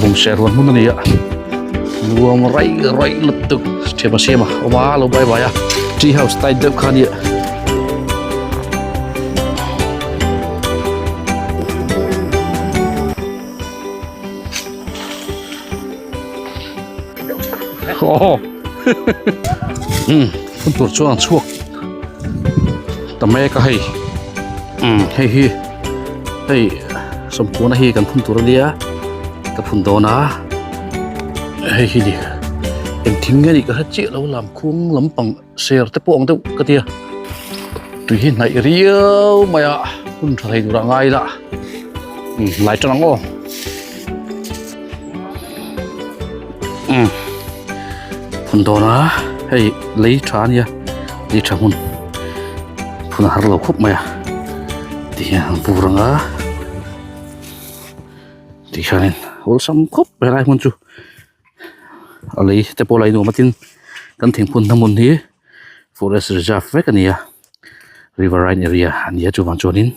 Tlabung ser huan hmun a ni a nuam raih raih lutuk thiam a siam a awm a lo bye bye a tree house type deuh kha a nia. Aw umm phun tur chuan an chhuak ta mek a hei umm hei hi hei sawmkuna hi kan phun tur ania ka phun dawn a hei hi ni eng thing nge nih ka hre chiah lo lam khuang lampang ser te pawh ang deuh ka tia tui hi hnaih riau mai a hun tha thei tur ah ngai ila umm lai tan ang aw. Umm phun dawn a hei lei tha ania lei tha hmun phun a har lo khawp mai a ti hian an bur ang a ti hianin awlsam khawp mai helai hmun chu a lei te pawh la inawm a tin kan thingphun na hmun hi forest reserve vek a ni a riverine area a ni a chuvang chuanin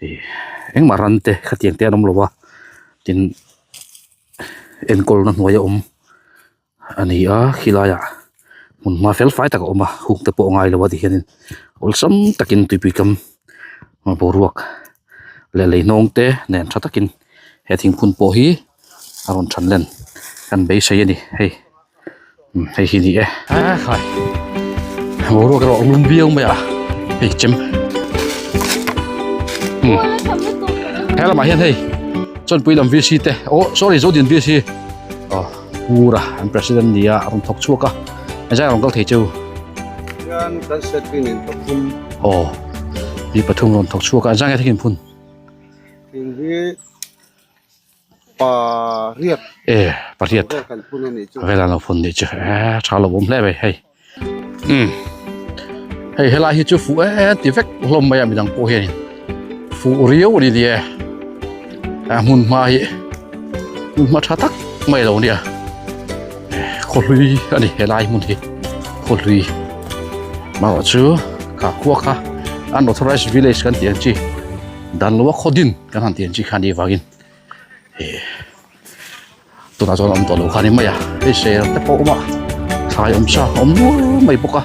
ih engmah ran te khatiang te an awm lo a tin enkawlna hnuai a awm a ni a khilaiah hmun hma fel fai tak a awm a huk te pawh a ngai lo a tihianin awlsam takin tuipui kam boruak leh lei hnawng te nen tha takin he thingphun pawh hi a rawn than len kan beisei a ni hei hei hi ni e khai boruak erawh a lum viau mai a hei chem he lamah hian hei chawnpui lam VC te oh sorry zodin VC oh pura an president nia a rawn thawk chhuak a engzai a rawn kal thei cheu hian kan set pin in pathum oh mi pathum rawn thawk chhuak a engzai nge thing in phun thing hi pariat e pariat vel kan phun a nih chu vel an lo phun nih chu e tha lo awm hle mai hei um hei helai hi chu fuh e ti vek hlawm mai a midang pawh hianin fuh riau a ni ni e a hmun hma hi hmun hma tha tak mai lo nia khawhlui a ni helai hmun hi khawhlui marawh chu kha khua kha unauthorized village kan tih ang chi dan loa khaw din kan han tih ang chi kha a nih avangin ih tunah chuan a awm tawh lo kha a ni mai a hei ser te pawh a awm a thlai awm sa a awm nual mai bawk a.